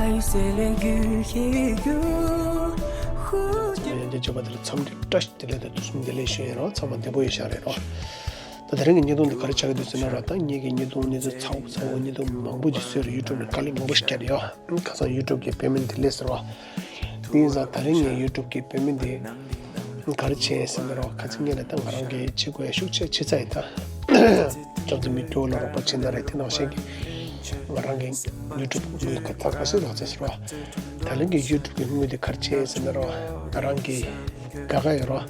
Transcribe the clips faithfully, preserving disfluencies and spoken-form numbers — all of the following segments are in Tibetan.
ཡང་བསྐྱར་བརྗོད་པ་དེ་ལ་འཚམས་འདྲི་བཀྲ་ཤིས་བདེ་ལེགས་དང་དུས་གསུམ་བདེ་ལེགས་ཞུ་ཡིན་རོགས། ཚང་མ་བདེ་པོ་ཡོད་ཤག་རེད་རོགས། ད་དེ་རིང་གི་བརྙན་ཐུང་འདི་ག་རེ་ཆགས་ཀྱི་འདུག་ཟེར་ན་རོགས། ད་ངེད་ཀྱི་བརྙན་ཐུང་འདི་ཚོ་ཚ་བོ་ཚ་བོ་བརྙན་ཐུང་མང་པོ་ཅིག་བཟོས་རེད། ཡུ་ཊུབ་ནས་དཀའ་ལས་མང་པོ་ཞིག་བརྒྱབ་ཡོད། ཁ་སང་ཡུ་ཊུབ་ཀྱི་པེ་མེན་ཊི་དེ་སླེབས་ཟེར་བ། དེ་ཡིན་ཙང་ད་རིང་ངས་ཡུ་ཊུབ་ཀྱི་པེ་མེན་ཊི་དེ་ག་རེ་བྱས་ཟེར་ན་རོགས། ཁ་སང་ངས་ལ་ད་ང་རང་གི་བྱེད་དགོས་ཡ་ཤུགས་ཆེ་ཆེ་ཚ་ཡིན་ད། ཅང་ཙེ་མི་སྐྱོ་ལ་རོགས་པ་བྱེད་ན་རེད། དེ་ནང་བཞིན་གྱི་ང་རང་གི་ཡུ་ཊུབ་ངོས་ཁ་ཐག་ག་སེ་ལག་ཚེ་ཟེར་བ། ད་རིང་གི་ཡུ་ཊུབ་ཀྱི་དངུལ་དེ་ག་རེ་བྱས་ཟེར་ན་རོགས། ང་རང་གི་དགའ་དགའ་ཡོད་རོགས།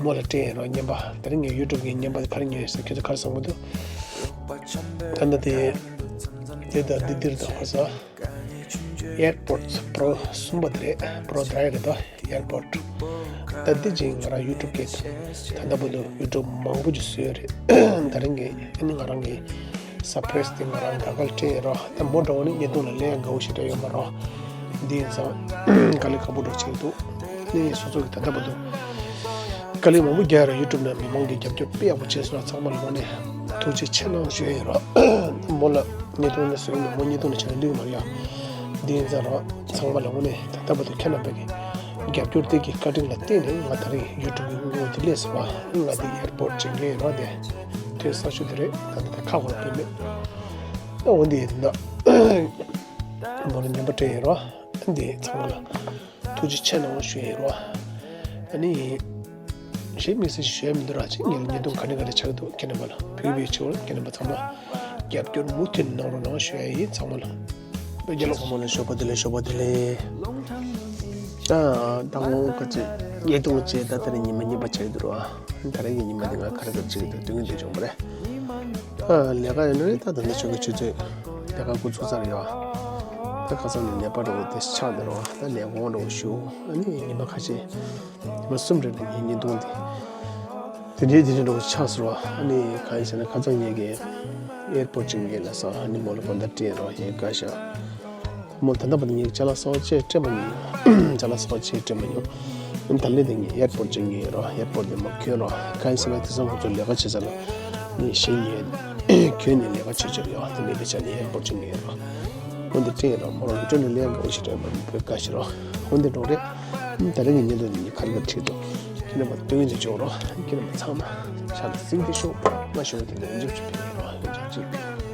མོ་ལ་སྤྲད་ཡོད་རོགས་རྔན་པ། དེ་རིང་ངས་ཡུ་ཊུབ་ཀྱི་རྔན་པ་དེ་ག་རེ་ཉོས་ཡོད་ཟེར་ཁྱོད་ཚོ་ག་རེ་བསམ་གྱི་འདུག་ད་ནི་དེ་དེ་དང་འདི་འདིར་དང་ཧ་ས། ཨེར་པོ་ཌི་པོ་རོ་གསུམ་པ་དེ་རེད། པོ་རོ་དྲུག་རེད་དོ། ཨེར་པོ་ཌི། ད་འདི་ཅིག་ང་རང་ཡུ་ཊུབ་སྐད་ད་ལྟ་བར་དུ་ཡུ་ཊུབ་མང་པོ་ཅིག་བཟོས་ཡོད་རེད། ད་རིང་གི་ཨ་ནི་ང་རང་གི་སར་པ་རའི་སི་དེ་ང་རང་དགའ་དགའ་སྤྲད་ཡོད་རོགས། ད་མོ་འདྲ་བོ་ནི་བརྙན་ཐུང་ལ་ལན་དགའ་བོ་ཞིག་སྤྲད་ཡོད་མ་རོགས། འདི་ཡིན་ཙང་དཀའ་ལས་ཁག་པོ་འདྲ་བོ་ཆགས་འདུག་ཨ་ནི་སོ་སོ་གི་ད་ལྟ་བར་དུ་དཀའ་ལས་མང་པོ་རྒྱག་ཡོད་རེད། ཡུ་ཊུབ་ནང་མི་མང་གི་རྒྱབ་སྐྱོར་དཔེ་ཡག་པོ་བྱས་སོང་། ཚང་མ་ལ་དངོས་གནས་ཐུགས་རྗེ་ཆེ་གནང་ཞུ་ཡ་ཡིན་རོགས། མོ་ལ་བརྙན་ཐུང་ནས་བཟོས་ཡིན། མོ་བརྙན་ཐུང་ནས་བྱས་ན་འགྲིག་གི་མ་རེད་ཡ། འདི་ཡིན་ཙང་རོགས། ཚང་མ་ལ་དངོས་གནས་ད་ལྟ་བར་དུ་ཁྱེད་རྣམ་པ་གི་རྒྱབ་སྐྱོར་དེ་གི་བཀའ་དྲིན་ལ་བརྟེན་ནས་ང་ད་རིང་ཡུ་ཊུབ་གི་དངུལ་དེ་སླེབས་སོང་བ། ང་འདི་ཨེར་པོ་ཌི་ཅིག་ལས་རོགས། དེ་དེ་གསར་ཤོས་དེ་རེད། ད་ལྟ་དེ་ཁ་ཁོ་ལ་ཕེབས་མེད། ཨ་འོ་འདི་ཡིན་ད། མོ་ལ་རྔན་པ་སྤྲད་ཡིན་རོགས། འདི་ཚང་མ་ལ་ཐུགས་རྗེ་ཆེ་གནང་ཞུ་ཡ་ཡིན་རོགས། ཨ་ནི། གཞན་དམིགས་བསལ་ཞུ་ཡ་མི་འདུག་ར། ཅིག་ངེད་ལ་བརྙན་ཐུང་ག་འདྲ་ག་འདྲ་ཆགས་འདུག་ཁྱེད་རྣམ་པ་ལ་བོད་པའི་ཆེད་དུ་ཁྱེད་རྣམ་པ་ཚང་མ་རྒྱབ་སྐྱོར་མུ་མཐུད་གནང་རོགས་གནང་ཞུ་ཡ་ཡིན། ཚང་མ་ལ་བོད་རྒྱལ་ལོ། ཚང་མ་ལ་ཞོགས་པ་བདེ་ལེགས། ཞོགས་པ་བདེ་ལེགས། ད་ད་ངོ་ག་ཅི་བརྙན་ཐུང་བྱས་ད་ལྟ་རེ་ཉི་མ་གཉིས་པ་ཆགས་འདུག་ར། ད་རེས་ཀྱི་ཉི་མ་འདི་ང་ག་རེ་ག་རེ་བྱེད་ཀྱི་འདུག་སྟོན་གྱི་འདུག་བྱུང་བ་རེད། ཨ་ལས་ཀ་ཡིན་ན་ད་ད་ནི་ཆོས་ཀྱི་ཆུ་ཚོད་ལས་ཀ་འགོ་ཚུགས་ཚར་ཡོད། ད་ཁ་སང་ནས་ནད་པ་འདྲ་བོ་དེ་ཆགས་འདུག་ར། ད་ནད་དགོངས་འདྲ་བོ་ཞུ། ཨ་ནི་ཉི་མ་ཁ་ཤས། ཉི་མ་གསུམ་རེ་ལ་ངའི་བརྙན་ཐུང་དེ། དེ་འདྲའི་དེ་འདྲའི་འགྲོ་ཆགས་སོང་བ། ཨ་ནི་གང་ཡིན་ཟེར་ན་ཁ་སང་ངེད་ཀྱིས་ཨེར་པོ་ཌི་ཅིག་ངེད་ལ་སོང་། ཨ་ནི་མོ་ལ་དགོང་དག་སྤྲད་རོགས་ཡིན་དགའ་ཤག་མོ་ད་ལྟ་བར་དུ་ངས་ཅ་ལག་གསར་པ་ཅིག་སྤྲད་མ་མྱོང་། ཅ་ལག་གསར་པ་ཅིག་སྤྲད་མ་མྱོང་། ཨ་ནི་ད་ལན་དེ་ངས་ཨེར་པོ་ཌི་ཅིག་ངེད་རོགས། ཨེར་པོ་ཌི་དེ་མོ་གྱོན་རོགས། གང་ཡིན་ཟེར་ན་དེང་སང་ཁོ་ཚོ་ལས་ཀ་བྱེད་ས་ལ་ངས་གཞན་ངས་གྱོན་ནས་ལས་ཀ་བྱེད་ཆོག་ཡོད། དེ་མེད་པའི་ཆ་ནས་ཨེར་པོ་ཌི་ཅིག་ངེད་རོགས། འོ་འདི་སྤྲད་རོགས། མོ་རང་ཡུལ་གྲོན་ནས་ལེན་དགོས་ཞེས་དྲན་པ་མི་དགའ་ཞེས་རོགས། འོ་འདི་འགྲོ་རེད། ད་རེས་ཀྱི་བརྙན་ཐུང་འདི་ཉིད་ག་རེ་ག་ཁྲིད་དོ། ཁྱེད་རྣམ་པ་སྟོན་གྱི་འཇོག་རོགས། ཁྱེད་རྣམ་པ་ཚང་མ་ཕྱག་ལ་སྲིང་སྟེ་ཤོག་ང་ཞོགས་དེ་འདྲ་འཇོག་ཅིག་ཕེབས་རོགས། འཇོག་ཅིག་ཕེབས།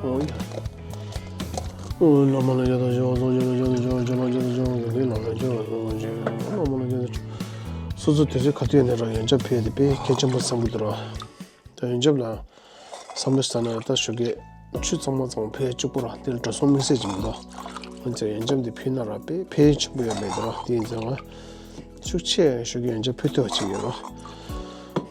འོ་ཡ། ཨོ་བླ་མ་ལ་ཡ་དང་ཞེས་པ་སངས་རྒྱས་ལ་ཡ་དང་ཞེས་པ་ཇོ་ལ་ཡ་དང་ཞེས་པ་ག་དུས་ལ་ལ་ཇོ་ལ་ཇོ་ལ་ཇོ་བླ་མ་ལ་ཡ་དང་། སོ་སོ་དུས་ཚོད་ག་དུས་ཡིན་ན་རང་ཡོན་ཆབ་ཕུལ་ཡ་དེ་དཔེ་གལ་ཆེན་པོ་བསམ་གྱི་འདུག་ར། ད་ཡོན་ཆབ་ལ་བསམ་བློ་བཏང་ན་ད་ཞོགས་ཀས་ཆུ་ཚང་མ་ཚང་མ་ཕུལ་ཡ་གཅིག་པོ་ར། དེ་ལ་འགྲོ་སོང་དམིགས་བསལ་ཅིག་མི་འདུག་འོན་ཀྱང་ཡོན་ཆབ་འདི་ཕུལ་ན་ར་དཔེ་ཕན་ཡོན་ཆེན་པོ་ཡོད་པ་འདུག་ར། དེ་ཡིན་ཙང་ང་ཤུགས་ཆེ་ཞོགས་ཀས་ཡོན་ཆབ་ཕུལ་ཐུབ་པ་ཅིག་ཡོད་ར།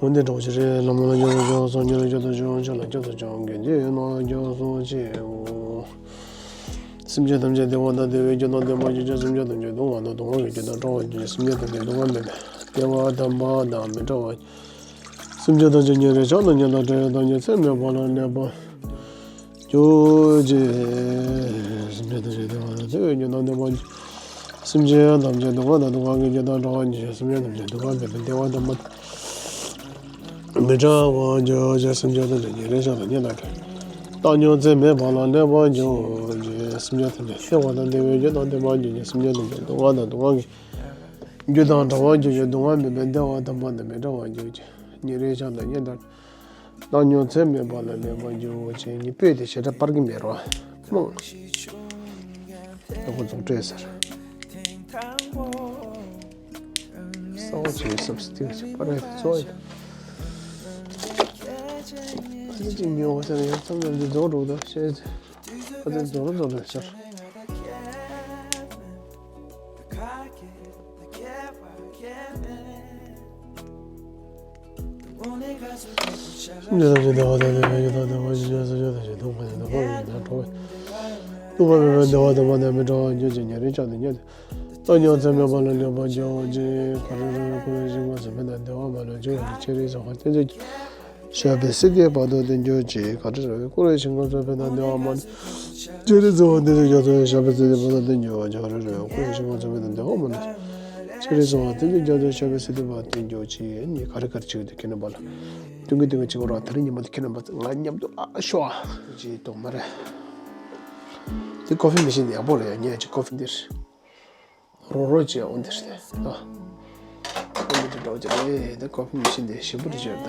འོ་འདི་འདྲ་བོ་ཅིག་རེད། བླ་མ་ལ་སྐྱབས་སུ་མཆིའོ། སངས་རྒྱས་ལ་སྐྱབས་སུ་མཆིའོ། ཆོས་ལ་སྐྱབས་སུ་མཆིའོ། དགེ་འདུན་ལ་སྐྱབས་སུ་མཆིའོ། སེམས་ཅན་ཐམས་ཅད་བདེ་བ་དང་བདེ་བའི་རྒྱུ་དང་ལྡན་པར་གྱུར་ཅིག་སེམས་ཅན་ཐམས་ཅད་སྡུག་བསྔལ་དང་སྡུག་བསྔལ་གྱི་རྒྱུ་དང་བྲལ་བར་གྱུར་ཅིག་སེམས་ཅན་ཐམས་ཅད་སྡུག་བསྔལ་མེད་པའི་བདེ་བ་དམ་པ་དང་མི་འབྲལ་བར། སེམས་ཅན་ཐམས་ཅད་ཉེ་རིང་ཆགས་སྡང་གཉིས་དང་བྲལ་བའི་བདག་ཉིད་ཚད་མེད་པ་ལ་གནས་པར་གྱུར་ཅིག་སེམས་ཅན་ཐམས་ཅད་བདེ་བ་དང་བདེ་བའི་རྒྱུ་དང་ལྡན་པར་གྱུར་ཅིག་སེམས་ཅན་ཐམས་ཅད་སྡུག་བསྔལ་དང་སྡུག་བསྔལ་གྱི་རྒྱུ་དང་བྲལ་བར་གྱུར་ཅིག་སེམས་ཅན་ཐམས་ཅད་སྡུག་བསྔལ་མེད་པའི་བདེ་བ་དམ་པ་དང་མི་འབྲལ་བར་གྱུར་ཅིག་སེམས་ཅན་ཐམས་ཅད་ཉེ་རིང་ཆགས་སྡང་གཉིས་དང་བྲལ་བའི་བདག་ཉིད་ཚད་མེད་པ་ལ་གནས་པར་གྱུར་ཅིག་སེམས་ཅན་ཐམས་ཅད་བདེ་བ་དང་བདེ་བའི་རྒྱུ་དང་ལྡན་པར་གྱུར་ཅིག་སེམས་ཅན་ཐམས་ཅད་སྡུག་བསྔལ་དང་སྡུག་བསྔལ་གྱི་རྒྱུ་དང་བྲལ་བར་གྱུར་ཅིག་སྡུག་བསྔལ་མེད་པའི་བདེ་བ་དམ་པ་དང་མི་འབྲལ་བར་གྱུར་ཅིག་ཉེ་རིང་ཆགས་སྡང་གཉིས་དང་བདག་ཉིད་ཚད་མེད་པ་ལ་གནས་པར་གྱུར་ཅིག་ངའི་སྤོས་དེ་ཞེ་དྲག་སྤར་གྱི་མེད་རོ། རྨོངས། ད་ཁོ་རྫོགས་སྤྲད་ཟེར། གསར་པ་བྱས་སབ་སི་ཊི་ཊུཊ་སྤར་རེད་ཚོ་ཡ། ཨ་ནི་ཅིག་ཉོ་བ་ཟེར་ན་ཡང་ཙམ་ཙམ་ཅིག་རྫོགས་འགྲོ་གི་འདུག་བཤད་ཚེ། ཨ་ཙི་རྫོགས་རོ་རྫོགས་རོ་ཟེར། སེམས་ཅན་ཐམས་ཅད་བདེ་བ་དང་བདེ་བའི་རྒྱུ་དང་ལྡན་པར་གྱུར་ཅིག་སེམས་ཅན་ཐམས་ཅད་སྡུག་བསྔལ་དང་སྡུག་བསྔལ་གྱི་རྒྱུ་དང་བྲལ་བར་གྱུར་ཅིག་སྡུག་བསྔལ་མེད་པའི་བདེ་བ་དམ་པ་དང་མི་འབྲལ་བར་གྱུར་ཅིག་ཉེ་རིང་ཆགས་སྡང་གཉིས་དང་བདག་ཉིད་ཚད་མེད་པ་ལ་གནས་པར་གྱུར་ཅིག་ག་རེ་རེ་རེ་ཀུན་ལས་ཞིང་ཁམས་གསུམ་ཕན་དང་བདེ་བ་མ་ལུས་འབྱུང་བར་ཤེས་རིག་སོགས་བསྟན་བཅོས་ཀྱི་ཞབས་པད་སྲིད་མཐའི་བར་དུ་བརྟན་གྱུར་ཅིག་ག་རེ་རེ་རེ་ཀུན་ལས་ཞིང་ཁམས་གསུམ་ཕན་དང་བདེ་བ་མ་ལུས་ཤེས་རིག་སོགས་བསྟན་བཅོས་ཀྱི་ཞབས་པད་སྲིད་མཐའི་བར་དུ་བརྟན་གྱུར་ཅིག་ག་རེ་རེ་ཀུན་ལས་ཞིང་ཁམས་གསུམ་ཕན་དང་བདེ་བ་མ་ལུས་ཤེས་རིག་སོགས་བསྟན་བཅོས་ཀྱི་ཞབས་པད་སྲིད་མཐའི་བར་དུ་བརྟན་གྱུར་ཅིག་ཨ་ནི་ག་རེ་ག་རེ་བྱེད་ཀྱི་འདུག་ཁྱེད་རྣམ་པ་ལ། སྟོན་གྱི་སྟོན་གྱི་བྱེད་དགོས་རོགས། དེ་རིང་ཉིན་མོ་དེ་ཁྱེད་རྣམ་པ་ང་མཉམ་དུ་ཨ་ཤོ་ཨ་ཅེས་གཏོང་མ་རེད། དེ་ཀོ་ཕི་མེ་ཤིན་དེ་ཡག་པོ་རེད་ཡ། ངས་ཅིག་ཀོ་ཕི་འདིར་རོགས་རོགས་ཅེས་འོང་འདིར་དེ་ཨ་ཀོ་ཕི་འདི་འགྲོ་ཅེས་རེད། དེ་ཀོ་ཕི་མེ་ཤིན་དེ་ཞིམ་པོ་རེད་ཅེས་ད་ཡ།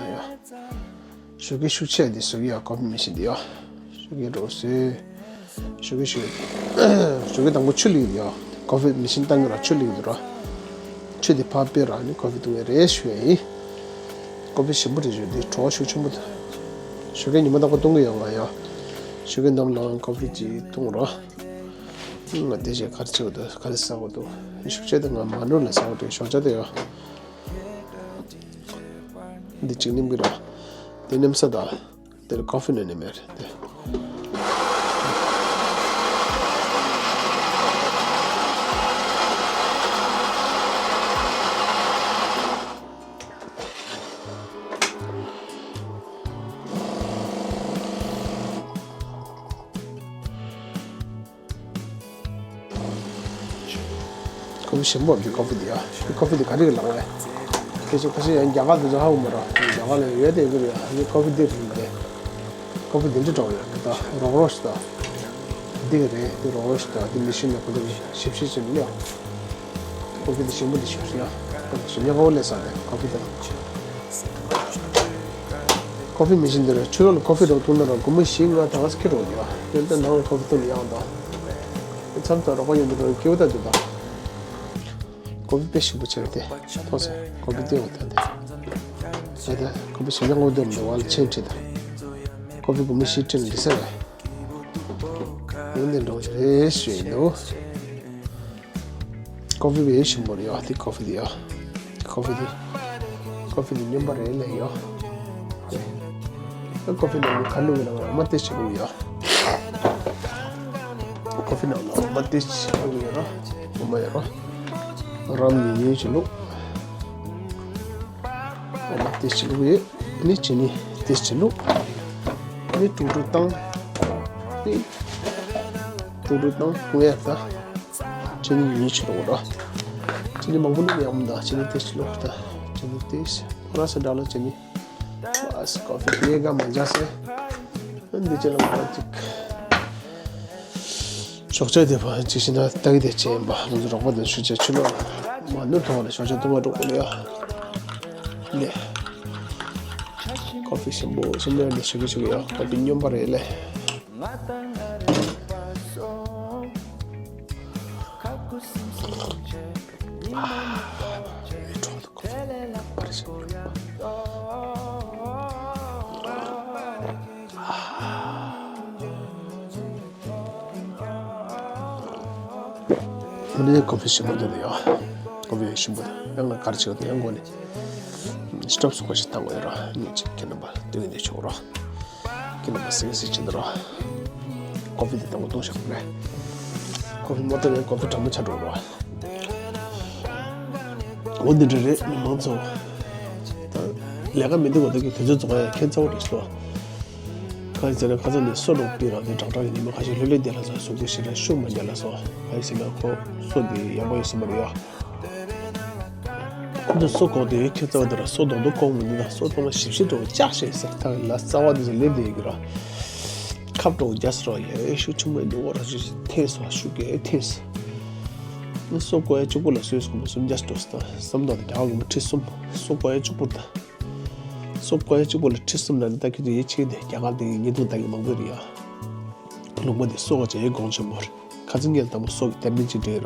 ཞོགས་ཀས་ཤུགས་ཆེ་འདི་བཟོ་གི་ཡ། ཀོ་ཕི་མེ་ཤིན་འདི་ཡ། ཞོགས་ཀས་འགྲོ་བཟོས། ཞོགས་ཀས་ཞོགས་ཞོགས་ཀས་དང་པོ་ཆུ་ལེན་གི་ཡ། ཀོ་ཕི་མེ་ཤིན་བཏང་གི་ར་ཆུ་ལེན་གི་ར། ཆུ་དེ་ཕར་སྤོས་ར་ནི་ཀོ་ཕི་བཏུང་གི་རེད་ཞུ་ཡ་ཡིན། ཀོ་ཕི་ཞིམ་པོ་རེད་ཞུ། འདི་བྲོ་བ་ཤུགས་ཆེན་པོ་འདུག་ཞོགས་ཀས་ཉི་མ་རྟག་པར་བཏུང་གི་ཡོད་ང་ཡ། ཞོགས་ཀས་ནམ་ལངས་ཀོ་ཕི་ཅིག་བཏུང་ར། ང་དེ་རྗེས་ག་རེ་བྱེད་དགོས་འདུག་ག་རེ་ཟ་དགོས་འདུག་ཞོགས་ཇ་དེ་ང་མ་ནུ་ལ་ཟ་དགོས་འདུག་ཞོགས་ཇ་དེ་ཡོད། འདི་གཅིག་ནིམ་གི་ར། དེ་ནིམ་ས་དང་། དེར་ཀོ་ཕི་ནི་ནིམ་མེར་དེ། ཀོ་ཕི་ཞིམ་པོ་འདི་ཀོ་ཕི་འདི་ཡ། འདི་ཀོ་ཕི་འདི་ག་རེ་གི་ལག་ལེན། ཁྱེད་ཚོ་ཁ་ཤས་ཡང་རྒྱ་གར་འདི་ཚོ་ཧ་གོ་མ་ར། རྒྱ་གར་ལ་ཡོད་དེ་གི་རེད་ཡ། འདི་ཀོ་ཕི་འདི་རེད་འདི། ཀོ་ཕི་འདི་འདྲ་འདྲ་བོ་ཡ། ད་རོག་རོག་ཞིག་ད། འདི་གི་རེད་འདི་རོག་རོག་ཞིག་ད། འདི་མི་ཤེས་ན་ཁོ་ཚོ་གི་ཞིབ་ཞིབ་བྱེད་མི་ལ། ཀོ་ཕི་འདི་ཞིམ་པོ་འདི་ཞིབ་ཞིབ་ཡ། ཞིམ་ཉག་ཁ་བོ་ལས་ས་འདི་ཀོ་ཕི་འདི། ཀོ་ཕི་མེ་ཤིན་འདི་ར་ཆུ་ལོག་ལ་ཀོ་ཕི་རོག་བཏུང་ན་ར་སྒོར་མོ་བཞི་ལྔ་ད་ག་ས་ཁྱེར་རོག་འདི་ཡ། དེ་ལྟ་ནང་ལ་ཀོ་ཕི་བཏུང་ཡག་འདུག་མཚམས་མཚམས་རོགས་པ་ཡོང་དུས་རང་སྐྱིད་པོ་ལྟ་འདུག་ད། ཀོ་ཕི་དཔེ་ཞིམ་པོ་ཆེ་རེད་དེ། ཐོག་སེ་ཀོ་ཕི་སྟེར་བ་ད་དེ། ད་ད་ཀོ་ཕི་ཞིམ་ཉག་ངོ་དེ་འདི་བ་ལ་ཆེན་ཁྲིད་ད། ཀོ་ཕི་སྒོར་མོ་བཞི་ཁྲིད་ལ་འདི་ཟེར་བས། ཡོང་དེ་འགྲོ་རེད་ཞུ་ཡིན་འདུག་ཀོ་ཕི་བས་ཞིམ་པོ་རེད་ཡ། དེ་ཀོ་ཕི་དེ་ཡ། ཀོ་ཕི་དེ། ཀོ་ཕི་དེ་སྨྱོན་པ་རེད་ལས་ཡ། ཀོ་ཕི་ནང་ལ་ཁ་ལུ་བའི་ནང་ལ་མ་ཏེ་ཆེ་ལུ་ཡ། ཀོ་ཕི་ནང་ལ་མ་ཏེ་ཆེ་ལུ་ཡ་ར། འོ་མ་ཡ་ར། རམ་ཉུང་ཉུང་ཆེ་ལུ། འོ་མ་ཏེ་ཆེ་ལུ་ཡ། ནི་ཅི་ནི་ཏེ་ཆེ་ལུ། ནི་ཀྲུག་ཀྲུག་བཏང་། ཏེ། ཀྲུག་ཀྲུག་བཏང་བཏུང་ཡ་ད། ཅི་ནི་ཉུང་ཉུང་ཆེ་ལུ་ར། ཅི་ནི་མང་པོ་ལུ་ཡ་མ་ད་ཅི་ནི་ཏེ་ཆེ་ལུ་ད། ཅི་ནི་ཏེ་ཆེ་ལུ་ར་ས་འདྲ་ལ་ཅི་ནི། ཨ་སི་ཀོ་ཕི་ཡེ་ག་མ་འཇའ་སེ། འདི་ཅི་ལ་མ་ཅིག་ཞོགས་ཇ་དེ་བ་ཅིག་ཤི་ན་ཏག་དེ་ཅན་པ་ང་ཚོ་རོགས་པ་དང་ཆུ་ཆ་ཆུ་ལོག་མ་ནུར་ཐོག་ལ་ཞོགས་ཇ་དུ་མ་འགྲོ་གོ་ལ་ཡ། ལེ། ཀོ་ཕི་ཞིམ་པོ་ཞིམ་པོ་ལེ་ཞུ་གི་ཞུ་གི་ཡ། ཀོ་ཕི་སྨྱོན་པ་རེད་ལེ། ཨ་ནི་ཀོ་ཕི་ཞིམ་པོ་འདུག་ཡ། ཀོ་ཕི་ཞིམ་པོ་འདུག་ཡང་ང་གར་ཆེ་བ་དེ་ཡང་གོ་ནི་སི་ཊོབ་སུ་གོ་ཞིག་བཏང་དགོས་ཡ་ར། ཉིན་གཅིག་ཁྱེད་རྣམ་པ་སྟོན་གྱི་འདུག་ཆོག་ར། ཁྱེད་རྣམ་པ་སེང་སེ་ཆེ་འདུག་ར། ཀོ་ཕི་དེ་དང་པོ་བཏུང་བཞག་རེད། ཀོ་ཕི་མ་བཏུང་ན་ཀོ་ཕི་གྲང་མོ་ཆགས་འགྲོ་ར། འོ་འདི་འདྲ་རེད་མི་མང་ཚོ། ད་ལས་ཀ་མི་འདུག་གོ་ད་གི་དུས་ཚོད་རྫོགས་ཡ་ཁྱད་མཚར་པོ་རེད་སོ། གང་ཡིན་ཟེར་ན་ཁ་སང་ནས་སོ་ནང་པི་ར་དེ་དྲག་དྲག་གི་ཉི་མ་ཁ་ཤས་ལྷོད་ལྷོད་བསྡད་ལ་སོ། གཟུགས་པོ་ཞེ་དྲག་ཤུགས་མ་རྒྱག་ལ་སོ། གང་ཡིན་ཟེར་ན་ཁོ་སོ་དེ་ཡག་པོ་ཡོད་ས་མ་རེད་ཡ། ཁོ་ཚོ་སོ་གོག་དེ་ཁྱེད་རྩ་བ་དེ་ར་སོ་རྡོག་རྡོག་གོག་མི་འདུག་ད་སོ་ཐོག་མ་ཞིབ་ཞིབ་འགྲོ་ལྕགས་ཞེས་ཟེར་ཐག་ལ་རྩ་བ་དེ་ཚོ་ལེབ་བསྡད་ཡོད་ཀྱི་ར། ཁབ་འགྲོ་རྒྱ་སེ་ར་ཡ་ཤུགས་ཆུང་མ་འདུག་ར་ཞུ་ཐེས་སོ་ཤུགས་ཀྱི་ཐེས། སོ་གོ་ཡ་གཅིག་པོ་ལ་སོས་སོ་སུམ་བརྒྱ་འགྲོ་ས་ད་བསམ་དོག་དེ་རྒྱ་ག་གོ་མ་ཁྲི་གསུམ། སོ་གོ་ཡ་གཅིག་པོ་ད། སོ་གོ་ཡ་གཅིག་པོ་ལ་ཁྲི་གསུམ་ལ་ནི་ད་ཁྱོད་ཚོ་ཡིད་ཆེས་དེ་རྒྱ་གར་དེ་ཉིས་སྟོང་ད་གི་མང་པོ་རེད་ཡ། ལུང་པ་དེ་སོ་གོ་ཅན་ཡོད་གོང་ཆེན་པོ་རེད། ཁ་ཚིག་ངེད་དང་པོ་སོ་གི་དེ་མིན་ཅིག་འདྲེས་ར།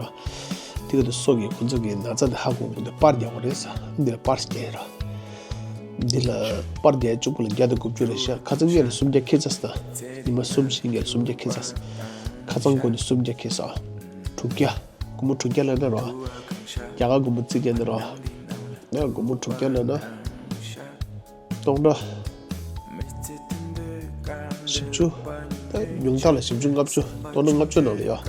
དེ་ག་དུ་སོ་གི་ཁོ་ཚོ་གི་ན་ཚ་དེ་ཧ་གོ་གོ་དེ་པར་རྒྱག་གོ་རེད་ས། འདི་ལ་པར་སྐྱེལ་ར། འདི་ལ་པར་རྒྱག་གཅིག་པོ་ལ་བརྒྱ་དང་དགུ་བཅུ་རེད་ཤག་ཁ་ཚིག་ངེད་ལ་སུམ་བརྒྱ་ཁེལ་ཚ་ས། ཉི་མ་གསུམ་བཞི་ངེད་ལ་སུམ་བརྒྱ་ཁེལ་ཚ་ས། ཁ་ཚང་དགོས་ནི་སུམ་བརྒྱ་ཁེལ་ས། དྲུག་བརྒྱ། སྒོར་མོ་དྲུག་བརྒྱ་ལབ་ན་ར། རྒྱ་གར་སྒོར་མོ་རྩིས་རྒྱག་ན་ར། ཡང་སྒོར་མོ་དྲུག་བརྒྱ་ལབ་ན། སྟོང་ཕྲག་བཞི་བཅུ། ད་ཉུང་མཐའ་ལ་བཞི་བཅུ་ལྔ་བཅུ། སྟོང་ཕྲག་ལྔ་བཅུ་ནང་ལ་ཡོད།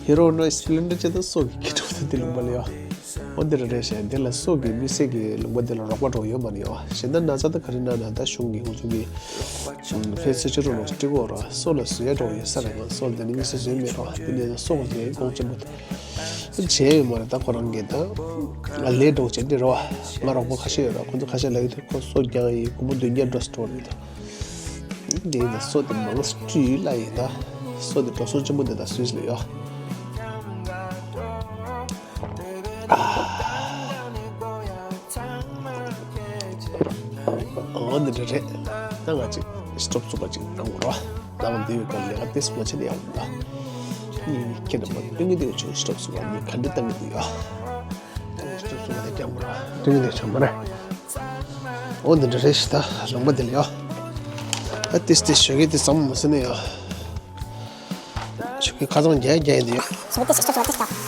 ཧེ་རོ་ན་སི་པི་ལེན་ཌར་བྱས་ད་སོ་གི་ཁེ་གྲོགས་ད་དེ་ལུང་པ་ལ་ཡོད། འོ་འདི་རེད་རེད་ཤག་འདི་ལ་སོ་གི་དམིགས་བསལ་གྱི་ལུང་པ་འདི་ལ་རོགས་པ་འགྲོ་ཡོད་མ་རེད་ཡོ། གཞན་དག་ན་ཚ་ད་ག་རེ་ན་ན་ད་གཞུང་གི་ང་ཚོ་གི་ཕེ་སི་ཅི་རུ་ལོ་སྤྲི་གོ་ར་སོ་ལ་བཟོས་འགྲོ་ཡོད་ས་རེད། ང་སོ་ལ་དེ་ནི་དམིགས་བསལ་བཟོས་མེད་རོ། དེ་ནས་སོ་གི་དེ་གོང་ཆེན་པོ་དེ་བྱས་ཡོད་མ་རེད། ད་ཁོ་རང་གི་ད་ང་ལས་འགྲོ་བྱེད་འདི་རོ། ང་རོགས་པ་ཁ་ཤས་ཡོད་ར། ཁོ་ཚོ་ཁ་ཤས་ལ་ཡོད་དུས་ཁོ་སོ་རྒྱང་ཡིན་གོང་པོ་འདོན་རྒྱ་འགྲོ་སྤྲོ་རེད། འདི་ཡིན་ན་སོ་དེ་མང་སྤྲུལ་ལ་ཡིན་ད། སོ་དེ་འགྲོ་སོང་ཆེན་པོ་འདི་ད་སུས་ལ་ཡོད། ཨ། འོ་འདི་འདྲ་རེད། ད་ང་ཅིག་སི་ཊོབ་བཙུགས་པ་ཅིག་གནང་དགོས་རོ། ད་ང་འདི་ཡོད་ག་ལས་ཀ་ཏེ་སུ་མ་བྱེད་ནས་ཡག་པོ་ད། ཁྱེད་རྣམ་པ་སྟོན་གྱི་འདུག་ཆུ་སི་ཊོབ་བཙུགས་པ་ནི་ག་འདྲ་བཏང་གི་འདུག་ཡོད། སི་ཊོབ་བཙུགས་པ་དེ་རྒྱག་དགོས་རོ། སྟོན་གྱི་འདུག་ཆུ་མ་རེད། འོ་འདི་འདྲ་རེད་ཤི་ད་ལུང་པ་འདི་ལ་ཡོད། ད་ཏེ་སི་ཏེ་ཞོགས་ཀས་དེ་ཙམ་མ་ཟིན་ནས་ཡོད། ཞོགས་ཀས་ཁ་སང་རྒྱག་རྒྱག་ཡིན་དེ་ཡོད། ཞོགས་ཀས་ཏེ་ཞོགས་ཀས་ཏེ་ཞོགས།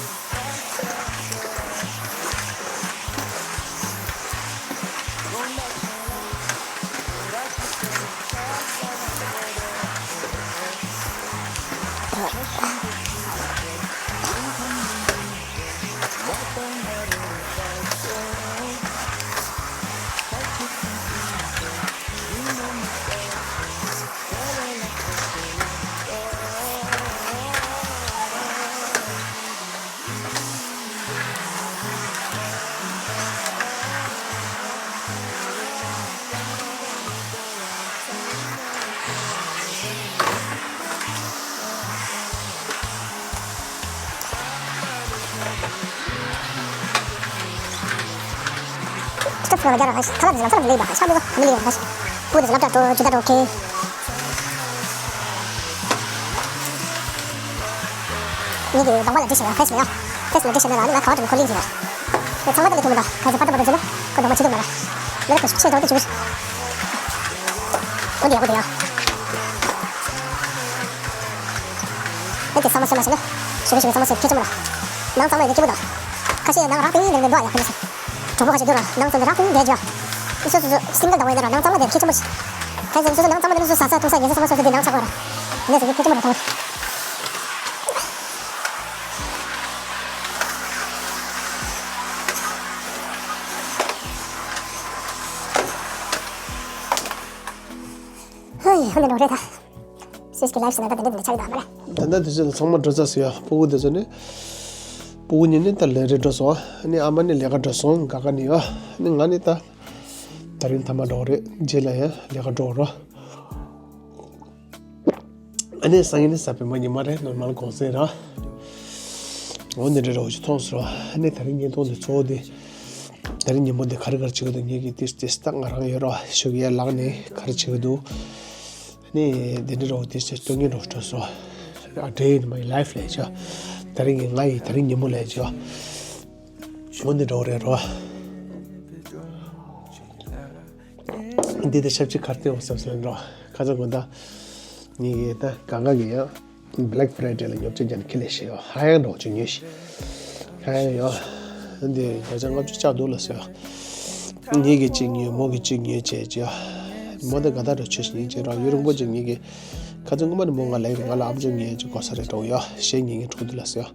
སྐབས་སུ་རྒྱ་ར་ཧ་ཤི་ཐ་ལ་དེ་ལ་ཐ་ལ་དེ་ལས་ཡིན་པ་ཧ་ཤ་མི་གོ་ཧ་མི་ལས་ཡིན་ཧ་ཤ། པུ་དེ་ལ་ཏྲ་ཏོ་ཇི་ཏྲ་ཏོ་ཁེ། ངེད་ཀྱི་གདོང་པ་ལ་འདྲི་ཤེས་ཡ་ཕེ་སི་མེད་ཡ། ཕེ་སི་ལ་འདྲི་ཤེས་ན་ར་ནི་ང་ག་བ་དྲི་ནི་ཁོ་ལིང་ཟེར་ཡ། ཁོ་ཚང་མ་ད་ལས་ཐུབ་མི་འདུག་ག་ཚོད་པ་ཏྲ་པ་ཏྲ་ཟེར་ན་ཁོ་གདོང་པ་ཆེ་ཐུབ་མ་ར། མི་ར་ཁོ་ཤུགས་ཆེ་ཐོག་ཏུ་བྱུས། འོ་འདི་ཡག་པོ་འདུག་ཡ། ཨེ་དེ་ཚང་མ་སེམས་མ་ཤེས་ན། ཞུ་གི་ཞུ་གི་ཚང་མ་སེམས་ཁྱེད་ཆེན་པོ་ར། ནང་ཚང་མ་ཡིན་ན་སྐྱིད་པོ་འདུག་ཁ་ཤས་ནང་རག་པའི་ནང་ནས་འདུག་ཡ་ཁ་ཤས། གྲོགས་པོ་ཁ་ཤས་འདུག་ར་ནང་ཚང་མ་རག་པའི་འདས་རྒྱུ་ཡ། སོ་སོ་སོ་སིང་གལ་དང་བས་ན་ར་ནང་ཚང་མ་འདས་ཁྱེད་ཆེན་པོ་ཞིག་ཁ་ཤས་སོ་སོ་ནང་ཚང་མ་འདས་སོ་ས་ས་ཐུང་ས་ཡིན་ས་ཚང་མ་སོ་སོ་འདི་ནང་ཚགས་པ་ར། འདས་སོ་ཁྱེད་ཆེན་པོ་ར་ཐང་། ཧོ་ཡི་ཧོ་ནི་ལོ་རེད་ད། སུས་ཀྱི་ལའིབ་ཟེར་ན་ད་དེ་འདྲ་དེ་འདྲ་ཆགས་ཀྱི་འདུག་མ་རེད། ད་ལྟ་དེ་ཚོ་ཚང་མ་འགྲོ་ཚར་སོང་ཡ། སྤུ་གུ་དེ་ཚོ་ནི། སྤུ་གུ་གཉིས་ནི་ད་ལས་རེས་འགྲོ་སོང་། ཨ་ནི་ཨ་མ་ནི་ལས་ཀ་འགྲོ་སོང་། ག་ག་ནི་ཡོད། ཨ་ནི་ང་ནི་ད། ད་རིང་ཐ་མ་འགྲོ་རེད། རྗེས་ལ་ཡང་ལས་ཀ་འགྲོ་རོགས། ཨ་ནི་སང་ཉིན་ནི་གཟའ་སྤེན་པ་ཉི་མ་རེད། ནོར་མལ་གུང་སེང་ར། འོ་འདི་འདྲ་རོགས་ཅིག་མཐོང་སོང་། ཨ་ནི་ད་རིང་བརྙན་ཐུང་འདི་གཙོ་བོ་དེ། ད་རིང་ཉིན་མོ་འདི་ག་རེ་ག་རེ་བྱེད་ཀྱི་འདུག་ངེད་ཀྱི་ཏིས་ཏིས་ད་ང་རང་ཡོད་རོགས་ཞུ་གི་ཡ་ལག་ནས་ག་རེ་བྱེད་ཀྱི་འདུག་ནི་དེ་འདྲ་རོགས་དེ་ཚོ་སྟོན་གྱི་རོགས་སྤྲོ་སོ། A day in my life ལས་ཆོ། ད་རིང་གི་ང་ཡི་ད་རིང་ཉིན་མོ་ལས་ཆོ། འོ་འདི་འགྲོ་རེད་རོ། འདི་དེ་ཞབས་ཕྱི་གར་སྟེར་འོང་བསམ་སོང་རོ། ཁ་ཚ་དགོན་ད། ངེད་ཀྱི་ད་གང་ག་གི་ཡང་། Black Friday ལ་ཉོ་ཆ་ཅན་ཁེ་ལས་ཤེས་ཡོ། ཧ་ཡང་འགྲོ་ཆུ་ཉོས་ཤི། ཧ་ཡང་ཡོ། འདི་བརྒྱ་ཆ་ལྔ་བཅུ་ཆགས་འདུག་ལ་ཟེར། ངེད་ཀྱི་གཅིག་ཉོས། མོ་གི་གཅིག་ཉོས་བྱས་ཀྱི། མོ་དེ་ག་ད་འགྲོ་ཆུ་ཞིག་ཉོས་བྱས་རོགས་ཡུན་རིང་པོ་ཅིག་ངེད་ཀྱི། ཁ་ཚོན་ངོ་མ་ནི་མོ་ང་ལ་ཡོད། ང་ལ་ཨམ་ཅོག་ཉོས་ཀྱི་གོ་ས་རེད་འགྲོ་ཡོ། གཞས་ཉན་གྱི་འགྲོ་འདུག་ལ་ཟེར།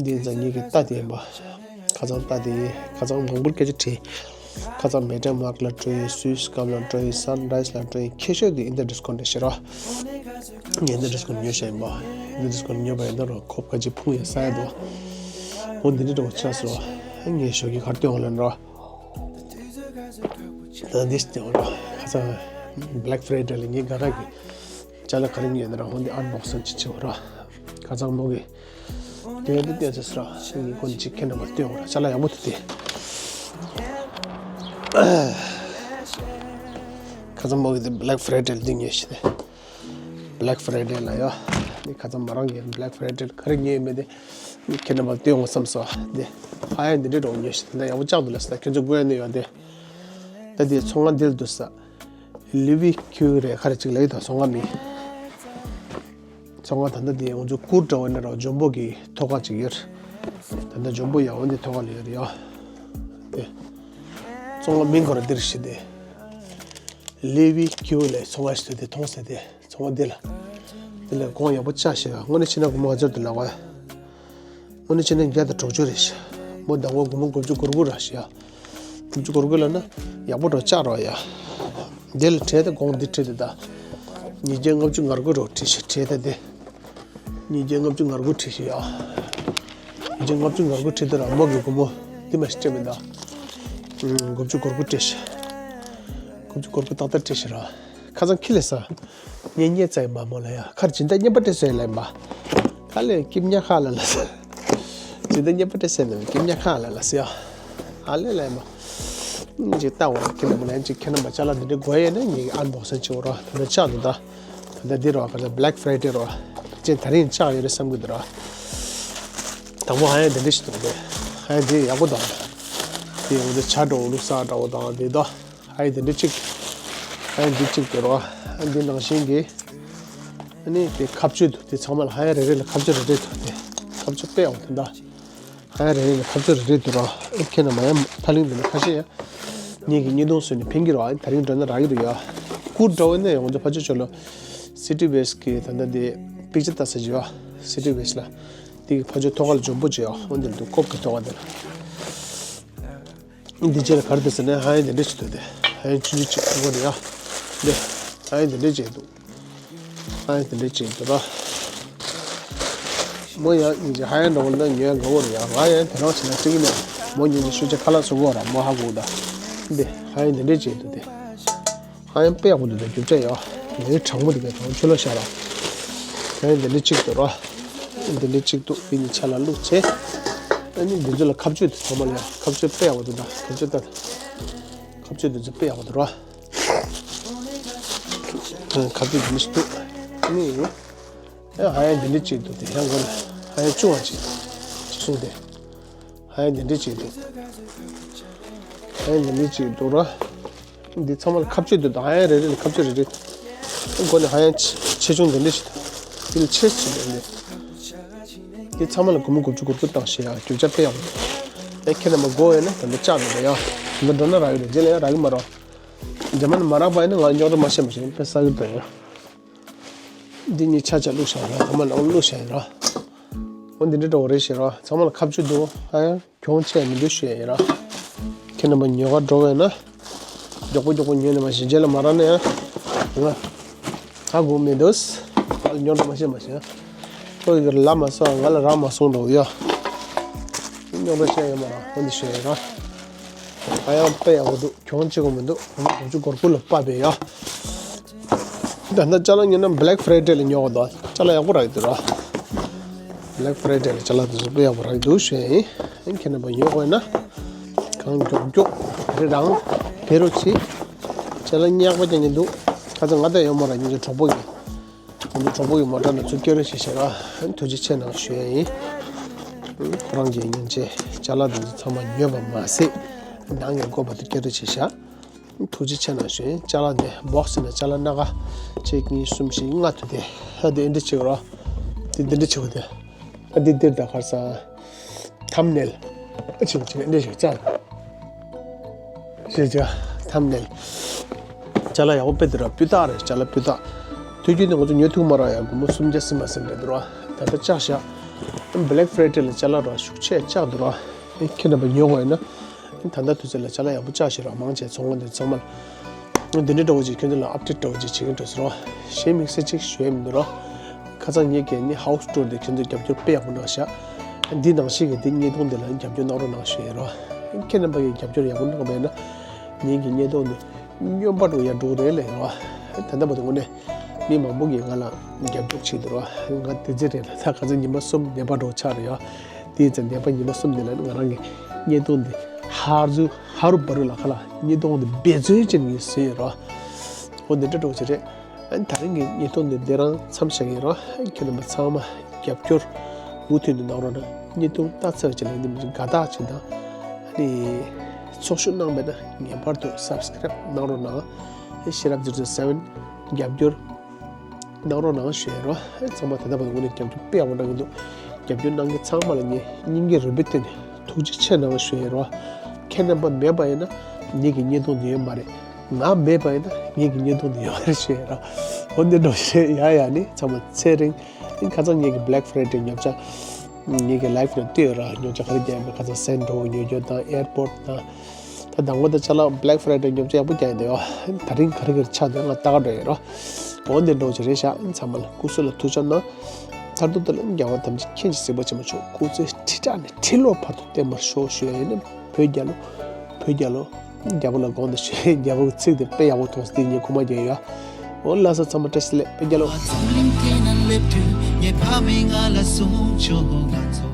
འདི་ཡིན་ཙང་ངེད་ཀྱི་རྟ་དེ་ཡིན་པ། ཁ་ཚང་རྟ་དེ་ཡིན། ཁ་ཚང་མང་པོར་སྐད་ཆ་དྲིས། ཁ་ཚང་མེ་ཏྲ་མར་ལ་འགྲོ་ཡི། སུས་སྐམ་ལ་འགྲོ་ཡི། Sunrise ལ་འགྲོ་ཡི། ཁྱད་ཤོས་དེ་ཨིན་ད་ཌིས་ཀོན་རེད་ཤི་རོ། ངས་ཨིན་ད་ཌིས་ཀོན་ཉོས་ཤ་ཡིན་པ། ཨིན་ད་ཌིས་ཀོན་ཉོས་པ་ཡིན་ན་རོ་ཁོབ་ཁ་ཅིག་ཕུང་ཡ་ས་ཡ་དོ། འོ་འདི་འདྲ་འགྲོ་ཆགས་སོ། ངས་ཞོགས་ཀྱི་གར་སྟོན་འོང་ལ་འགྲོ། ད་འདི་སྟོན་འོང་རོ། ཁ་ཚང་Black Friday ལ་ངས་ག་ར་གི་ཅ་ལག་ག་རེ་ཉོས་ན་ར་འོ་འདི་ཨན་བོག་སིང་ཅིག་བྱེད་འོང་རོ། ཁ་ཚང་མོ་གི་དེ་འདི་བསྟན་ཚེ་སྲ་ཞིག་གི་ཀོན་ཅིག་ཁེ་ན་མ་སྟོན་འོང་ར། ཅ་ལག་ཡག་མོ་ཐུག་སྟེ། ཁ་ཚང་མོ་གི་དེ་Black Friday ལ་འདི་ཉོས་ཤི་ནས། Black Friday ལ་ཡོ། འདི་ཁ་ཚང་མ་རང་གི་Black Friday ལ་ག་རེ་ཉོས་མེད་དེ། ཁེ་ན་མ་སྟོན་འོང་བསམ་སོ། འདི་ཧ་ཡ་འདི་འདྲི་འགྲོ་ཉོས་ཤི། དེ་འདྲ་ཡག་པོ་ཅག་འདུག་ལ་ས། ཁྱོད་ཚོ་དགོས་ཡ་ནི་ཡོད་དེ། ད་འདི་ཚོང་ཁང་འདི་ལ་འདུག་ས། ལི་བི་ཁྱུ་རེད་ག་རེ་ཅིག་ལ་ཡོད་ད། ཚོང་ཁང་མི། ཚོང་ཁང་ད་ལྟ་དེ་ང་ཚོ་གུར་འདྲ་བོ་ནི་ར་ཇོམ་པོ་གི་ཐོག་ཁ་ཅིག་ཡོད། ད་ལྟ་ཇོམ་པོ་ཡག་པོ་འདི་ཐོག་ཁ་ལ་ཡོད་རེད་ཡ། དེ། ཚོང་ཁང་མིང་ཁོ་ར་འདིར་ཤི་དེ། ལེ་ཝི་ཀིའུ་ལ་ཚོང་ཁ་ཞིག་དེ་མཐོང་ས་དེ་ཚོང་ཁ་འདི་ལ། དེ་ལ་གོང་ཡག་པོ་ཆགས་ཤག་དངོས་གནས་ཕྱི་ནང་གོང་མ་ང་ཚོར་དུ་ལག་པ། དངོས་གནས་ཕྱི་ནང་བརྒྱ་དང་དྲུག་ཅུ་རེད་ཤག་མོ་ཟླ་ངོ་སྒོར་མོ་དགུ་བཅུ་གོ་དགུ་ར་ཞིག་ཡ། དགུ་བཅུ་གོ་དགུ་ལ་ན་ཡག་པོ་འགྲོ་ལྕགས་རོགས་ཡ། དེ་ལ་བྲིས་ཏེ་དགོངས་འདི་བྲིས་ཏེ་ད། ཉིས་བརྒྱ་ལྔ་བཅུ་ང་དགུ་རོགས་བྲིས་ཤིག་བྲིས་ཏེ་དེ། ཉིས་བརྒྱ་ལྔ་བཅུ་ང་དགུ་བྲིས་ཤིག་ཡ། ཉིས་བརྒྱ་ལྔ་བཅུ་ང་དགུ་བྲིས་ཏེ་ར་མོ་གི་སྒོར་མོ་འདི་མ་ཞིག་སྤྲད་མི་ད། དགུ་བཅུ་གོ་དགུ་བྲིས་ཤིག་དགུ་བཅུ་གོ་དགུ་ཏག་ཏག་བྲིས་ཤིག་ར། ཁ་སང་ཁྱི་ལས་ས། ངས་རྙེད་ཙམ་ཡིན་མ་མོ་ལ་ཡ། ཁར་སྦྱིན་བདག་རྙེད་པ་སྤྲད་སོང་ལབ་ཡིན་པ། ཁ་ལས་སྐྱིབ་ཉ་ཁ་ལ་ལ་ས། སྦྱིན་བདག་རྙེད་པ་སྤྲད་སོང་ལབ་སྐྱིབ་ཉ་ཁ་ལ་ལ་ས་ཡ། ཨ་ལས་ལབ་ཡིན་པ། ཅིག་ལྟ་བ་ཁྱི་ལ་མོ་ལན་ཅིག་ཁྱི་ན་མ་ཅ་ལག་འདི་འདྲ་དགོས་ཡས་ན་ངས་ཨན་བོག་སིང་བྱེད་འོ་ར། ད་ལྟ་ཆགས་འདུག་ད། ད་ལྟ་འདི་རོ་ག་ཚ་Black Friday རོ། ཅན་ད་རིང་ཆགས་ཡོད་རེད་བསམ་གི་འདུག་ར། དང་པོ་ཧ་ཡང་འདི་འདྲ་ཞིག་འདུག་འདི། ཧ་ཡང་འདི་ཡག་པོ་འདུག་འདི་འོ་འདི་ཇ་འདྲ་བོ་བླུགས་ས་འདྲ་བོ་དང་འདི་ད། ཨའི་དེ་འདྲ་གཅིག་ཨའི་འདི་གཅིག་དེ་རོ། ཨ་འདི་ནང་བཞིན་གྱི། ཨ་ནི་དེ་ཁ་གཅོད་འདུག་དེ་ཚང་མ་ལ་ཧ་ཡ་རེ་རེ་ལ་ཁ་གཅོད་རེ་རེ་འདུག་དེ་ཁ་གཅོད་དཔེ་ཡག་པོ་དེ་འདྲ། ཧ་ཡ་རེ་རེ་ལ་ཁ་གཅོད་རེ་རེ་འདུག་རོ། ཨ་ཁྱེད་རྣམ་པ་ཡང་ཕ་གླིང་འདི་ན་ཁ་ཤས་ཡ། ངེད་ཀྱི་ཉིས་སྟོང་སོན་ནས་ཕན་གྱི་རོ། ཨ་ད་རིང་འགྲོ་ན་རག་གི་འདུག་ཡ། ཁུར་འགྲོ་བས་ན་ཡང་ང་ཚོ་ཕ་ཆོས་ཆོས་ལ། City West གི་ད་ལྟ་དེ་པིག་ཅར་ལྟ་ས་ཅིག་ཡ། City West ལ། དེ་གི་ཕ་ཆོས་ཐོག་ཁ་ལ་འཇོན་པོ་ཅིག་ཡ། འོ་འདིར་འདུག་ཀོབ་ཀྱི་ཐོག་ཁ་འདིར། འདི་རྗེས་ལ་ག་རེ་འདུག་ཟེར་ན་ཧ་ཡང་འདི་འདྲ་ཞིག་འདུག་སྟེ། ཧ་ཡང་ཆུང་ཆུང་ཅིག་ཨ་ཁོ་རེད་ཡ། འདི། ཧ་ཡང་འདི་འདྲ་ཅིག་འདུག་ཧ་ཡང་འདི་འདྲ་ཅིག་འདུག་ར། མོ་ཡང་སྙིང་རྗེ། ཧ་ཡང་འདྲ་བོ་ལ་ཉོ་ཡ་དགའ་བོ་རེད་ཡ། ང་ཡང་དེ་རང་བྱས་ན་སྤྲིག་ནས་མོ་སྙིང་རྗེ་ཤུགས་ཆེ་ཁ་ལག་བཟོ་གི་ཡོད་ར་མོ་ཧ་གོ་གི་ད། འདི། ཧ་ཡང་འདི་འདྲ་ཅིག་འདུག་སྟེ། ཧ་ཡང་དཔེ་ཡག་པོ་འདུག་སྟེ་རྒྱུ་ཆ་ཡ། ལས་དྲང་མོ་འདུག་སྟེ་གང་ཆུ་ལོ་ཤ་ར། ཧ་ཡང་འདི་འདྲ་ཅིག་འདུག་ར། འདི་འདྲ་གཅིག་འདུག་དེ་གཉིས་ཆ་ལ་བླུགས་བྱས། ཨ་ནི་འདི་ཚོ་ལ་ཁ་གཅོད་དེ་ཚང་མ་ལ་ཡ་ཁ་གཅོད་དཔེ་ཡག་པོ་འདུག་ད་ཁ་གཅོད་ལྟ། ཁ་གཅོད་འདི་ཚོ་དཔེ་ཡག་པོ་འདུག་ར། ཁ་གཅོད་འདི་མི་ཞིག་འདུག་ཨ་ནི། ཨ་ཧ་ཡང་འདི་འདྲ་གཅིག་འདུག་དེ་ཡང་གོ་ལ་ཧ་ཡང་ཅུང་བ་ཅིག་ཅིག་གསུངས་ཏེ། ཧ་ཡང་འདི་འདྲ་གཅིག་འདུག་ཧ་ཡང་འདི་འདྲ་གཅིག་འདུག་ར། འདི་ཚང་མ་ལ་ཁ་གཅོད་འདི་དང་ཧ་ཡང་རེ་རེ་ལ་ཁ་གཅོད་རེ་རེ། མགོ་ནས་ཧ་ཡང་ཆེ་ཆེ་ཆུང་འདི་འདྲ་ཞིག་འདུག་འདི་ལ་ཆེ་ཆེ་འདི་འདྲ། འདི་ཚང་མ་ལ་སྒོར་མོ་དགུ་བཅུ་གོ་དགུ་བཏང་ཤེས་ཡ་རྒྱུ་ཆ་དཔེ་ཡག་པོ་འདུག་ཨེ་ཁྱེད་རྣམ་པ་དགོས་ཡོད་ན་ད་ལྟ་ལྕགས་འདི་འདྲ་ཡ། འདི་འགྲོ་ན་རག་གི་རེད། རྗེས་ལ་ཡང་རག་གི་མ་རེད། རྗེས་མ་ནི་མ་རག་པ་ཡིན་ན་ང་ལ་རྙོག་དྲ་མ་བཤད་མ་བྱེད་དཔེ་ས་གི་འདུག་ཡ། འདི་གཉིས་ཆ་ཆ་བླུགས་བཞག་ཡ་ཚང་མ་ལ་བླུགས་བཞག་ཡ་ར། འོ་འདི་འདྲ་འདྲ་བོ་རེད་ཤེས་ར་ཚང་མ་ལ་ཁ་གཅོད་འདུག་ཧ་ཡ། གྱོང་ཆེ་མི་འདུག་ཞུ་ཡ་ཡིན་ར། ཁྱེད་རྣམ་པ་ཉོ་ག་འགྲོ་བས་ན། མགྱོགས་པོ་མགྱོགས་པོ་ཉོས་ནས་མ་ཤེས་རྗེས་ལ་མ་རག་ན་ཡང་། ང་། ཧ་གོ་མི་འདུག་ང་ལ་རྙོག་དྲ་མ་བཤད་མ་བྱེད། ཁོ་ཡི་ལ་མ་སོང་ང་ལ་རག་མ་སོང་འགྲོ་ཡ། རྙོག་དྲ་བཤད་ཡོད་མ་ར་འོ་འདི་ཞུ་ཡ་ཡིན་ར། ཨ་ཡང་དཔེ་ཡག་པོ་འདུག་གྱོང་ཆེ་གོ་མི་འདུག་ང་དགུ་བཅུ་གོ་དགུ་ལ་སྤར་བས་ཡ། ད་ལྟ་ཅ་ལག་ཉོས་ན་Black Friday ལ་ཉོ་གི་འདུག་ཅ་ལག་ཡག་པོ་རག་གི་འདུག་ར། Black Friday ལ་ཅ་ལག་དེ་ཚོ་དཔེ་ཡག་པོ་རག་གི་འདུག་ཞུ་ཡ་ཡིན། ཁྱེད་རྣམ་པ་ཉོ་དགོས་ན། གང་མགྱོགས་མགྱོགས་རེ་རང་ཕེ་རོ་ཆེ། ཅ་ལག་ཉག་པ་ཀྱང་ཉན་འདུག་ཁ་ཚ་ང་ད་ཡོད་མ་ར་ཉིན་གྱི་གྲོགས་པོ་གི་ང་ཚོ་གྲོགས་པོ་གི་མོ་ཊ་ནང་ཚུར་སྐྱོད་རོགས་བྱེད་ཤག་ར། ཐུགས་རྗེ་ཆེ་གནང་ཞུ་ཡ་ཡིན། ཁོ་རང་གིས་སྙིང་རྗེ་ཅ་ལག་དེ་ཚོ་ཚང་མ་ཉོས་པ་མ་ཟད། ནང་གི་དགོས་པ་དེ་སྐྱོད་རོགས་བྱེད་ཤག་ཐུགས་རྗེ་ཆེ་གནང་ཞུ་ཡིན། ཅ་ལག་དེ་བོག་སི་ནང་ཅ་ལག་སྣ་ཁ་གཅིག་གཉིས་གསུམ་བཞི་ལྔ་ཐུག་དེ་ཧ་དེ་འདི་བྱེད་རོགས། དེ་འདི་འདྲ་བྱེད་དགོས་དེ། ཨ་འདི་འདིར་ད་ཁར་ས། ཐམ་ནེལ། ཨ་ཆེ་ཆེ་འདི་ཞིག་ཙང་། ཞེས་བྱ། ཐམ་ནེལ། ཅ་ལག་ཡག་པོ་དཔེ་འདི་ར་སྤུས་དག་རེད། ཅ་ལག་སྤུས་དག་དུས་རྒྱུན་དུ་ང་ཚོ་ཉོ་ཐུབ་མ་ར་ཡ་སྒོར་མོ་སུམ་བརྒྱ་སུམ་བརྒྱ་ཟིན་པའི་འདུག་ར། ད་ལྟ་བཅག་བཞག Black Friday ལ་ཅ་ལག་ར་ཤུགས་ཆེ་བཅག་འདུག་ར། ཁྱེད་རྣམ་པ་ཉོ་དགོས་ཡོད་ན། ད་ལྟ་དུས་ཚོད་ལ་ཅ་ལག་ཡག་པོ་བཅག་ཤེས་ར་མང་ཆེ་ཚོང་ཁང་དེ་ཚང་མ་ལ། འདི་འདྲ་འདྲ་བོ་ཅིག་ཁྱོད་ཚོ་ལ་ཨབ་ཌེཊ་འདྲ་བོ་ཅིག་བྱེད་ཀྱི་འགྲོ་ཟེར་རོ། གཞན་དམིགས་བསལ་ཅིག་ཞུ་ཡ་མི་འདུག་རོ། ཁ་སང་ངེད་ཀྱིས་ནི་ཧའུ་སི་ཊུར་དེ་ཁྱོད་ཚོ་རྒྱབ་སྐྱོར་དཔེ་ཡག་པོ་གནང་ཤག་འདི་ནང་བཞིན་གྱི་འདི་བརྙན་ཐུང་འདི་ལ་རྒྱབ་སྐྱོར་གནང་རོགས་གནང་ཞུ་ཡ་རོ། ཁྱེད་རྣམ་པ་ཡིས་རྒྱབ་སྐྱོར་ཡག་པོ་གནང་བ་ཡིན་ན། ངེད་ཀྱི་བརྙན་ཐུང་འདི་སྨྱོན་པ་འགྲོ་ཡ་འགྲོ་རེད་ལས་རོ། ད་ལྟ་བར་དུ་དངོས་གནས་མི་མང་པོ་གིས་ང་ལ་རྒྱབ་སྐྱོར་བྱེད་འདུག་རོ། ང་དེ་ཚེ་རེད་ལ་ད་ག་ཚོད་ཉི་མ་གསུམ་ནད་པ་འགྲོ་ཆགས་རེད་ཡ། དེའི་ཚེ་ནད་པ་ཉི་མ་གསུམ་དེ་ལ་ང་རང་གི་བརྙན་ཐུང་འདི་ཧ་རུ་ཧ་རུ་བ་རུ་ལ་ཁ་ལ་བརྙན་ཐུང་འདི་འབད་བརྩོན་བྱས་ནས་བཟོས་ཡོད་རོ། འོ་འདི་འདྲ་འགྲོ་ཆེ་རེད། ཨ་ནི་ད་རིང་གི་བརྙན་ཐུང་འདི་འདི་རང་མཚམས་བཞག་གི་ཡིན་རོ། ཁྱེད་རྣམ་པ་ཚང་མ་རྒྱབ་སྐྱོར་མུ་མཐུད་ནས་གནང་རོགས་གནང་། བརྙན་ཐུང་ལྟ་ཚར་བ་ཅིག་ལ་འདི་མི་དགའ་རྟགས་ཅིག་དང་། ཨ་ནི་ཚོགས་ཞུགས་གནང་བས་ན་ངེས་པར་དུ་སབ་སི་ཀ་རེབ་གནང་རོགས་གནང་། ཤེས་རབ་ཛི་རོ་སེ་བེན་རྒྱབ་སྐྱོར་གནང་རོགས་གནང་ཞུ་ཡ་རོ། ཚང་མ་ད་ལྟ་བར་དུ་ངོས་ནས་རྒྱབ་སྐྱོར་དཔེ་ཡག་པོ་གནང་གི་འདུག་རྒྱབ་སྐྱོར་གནང་མཁན་ཚང་མ་ལ་ངས་སྙིང་གི་རུས་པའི་གཏིང་ནས་ཐུགས་རྗེ་ཆེ་གནང་ཞུ་ཡ་རོ། ཁྱེད་རྣམ་པ་མེད་པ་ཡིན་ན་ངེད་ཀྱི་བརྙན་ཐུང་འདི་ཡོད་མ་རེད། ང་མེད་པ་ཡིན་ན་ངེད་ཀྱི་བརྙན་ཐུང་འདི་ཡོད་མ་རེད་ཞུ་ཡ་རོ། འོ་འདི་འདྲ་བཤད་ཡ་ཡ་ནི་ཚང་མ་ཚེ་རིང་། ཨིན་ཁ་སང་ངེད་ཀྱི་Black Friday ཉོ་ཆ། ངེད་ཀྱི་live་ནང་བལྟས་ཡོད་ར། ཉོ་ཆ་ག་རེ་རྒྱག་ཡིན་པའི་ཁ་སང་Sandro་ཉོ་རྒྱུ་དང་airport་དང་། ད་དང་པོ་ད་ཅ་ལག་Black Friday་ཉོ་ཆ་ཡག་པོ་རྒྱག་ཡིན་འདུག་ཡ། ད་རིང་ག་རེ་ག་རེ་ཆགས་འདུག་ང་ལྟ་ག་འགྲོ་ཡིན་ར། འོ་འདི་འགྲོ་ཆ་རེད་ཤག་ཚང་མ་ལ་སྐུ་གཟུགས་ལ་ཐུགས་ཆ་གནང་། མཐར་ཐུག་ད་ལ་རྒྱལ་བ་དམ་ཅན་མཁྱེན་ཅིང་གཟིགས་པ་ཆེན་པོ་མཆོག་སྐུ་ཚེ་ཁྲི་ཕྲག་ནས་ཁྲི་ལོ་བར་དུ་བརྟན་པར་ཤོག་ཞུ་ཡ་ཡིན་ན། བོད་རྒྱལ་ལོ། བོད་རྒྱལ་ལོ། རྒྱལ་པོ་ལ་དགོངས་ཏེ་ཞུ། རྒྱལ་པོ་གི་ཚིག་དེ་དཔེ་ཡག་པོ་མཐོང་སོང་། དེ་ངས་ཁུག་མ་རྒྱག་ཡ། འོ་ལགས་སོ། ཚང་མ་བཀྲ་ཤིས་བདེ་ལེགས། བོད་རྒྱལ་ལོ། རྫོང་གླིང་དེ་ན་སླེབས་དུས་ངའི་ཕ་མས་ང་ལ་གསུངས་བྱུང་། ང་ཚོ་